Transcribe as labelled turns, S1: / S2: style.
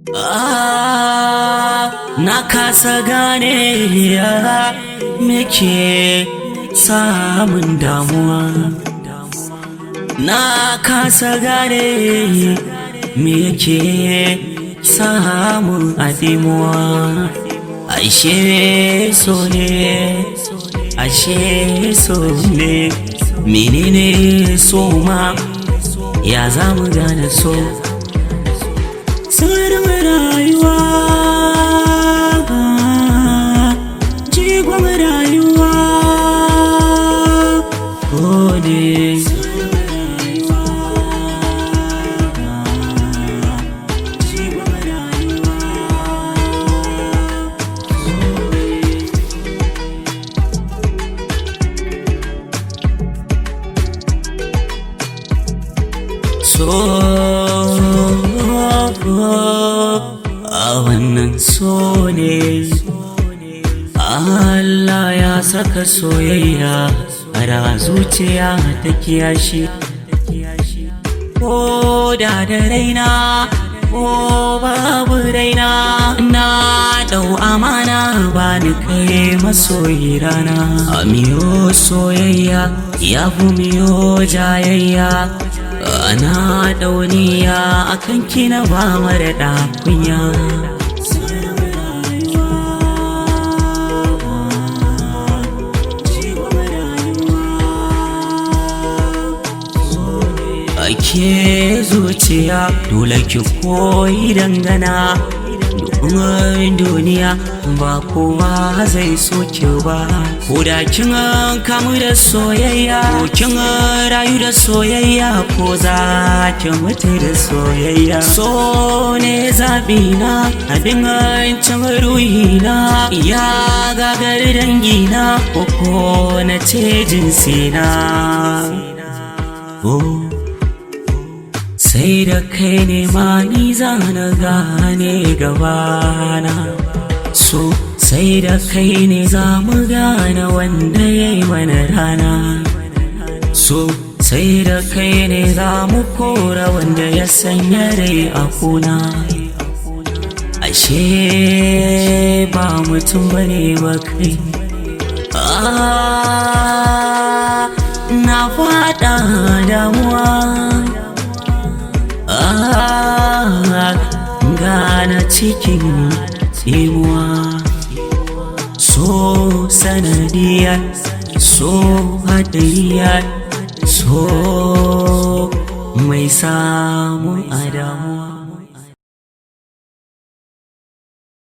S1: Ah, na kasa gane me ke samun damuwa. Na kasa gane me ke samun adimuwa. Ashe so ne, ashe so ne, menene so ma, ya za mu gane so? Sirrin rayuwa, jigon rayuwa, ko ne. So a wannan so ne. Allah ya saka soyayya a zuciya ta kiyashi. Ko da da raina ko babu raina, na dau amana ba ni kai masoyi rana. Miyo soyayya ya fi miyo jayayya. Ana dauniya akan kina ba mara kunya. Ake zuciya dole ki koyi dangana, domin duniya ba kowa zai so ki ba. Ko da kin kamu da soyayya, ko kin rayu da soyayya, ko za ki mutu da soyayya. So ne zaɓina, abin cin ruhina, ya gagari dangina, ko na ce jinsina. Oh. Sai da kai ne ma ni zana gane gabana. So sai da kai ne za mu gane wanda ya yi mana rana. So sai da kai ne za mu kora wanda ya sanya rai a kuna. Ashe ba mutum bane ba kai. Ah, na faɗa damuwa. Ah, gana cikin tsimuwa. So sanadiyar, so haɗariyar, so mai samu a damuwa.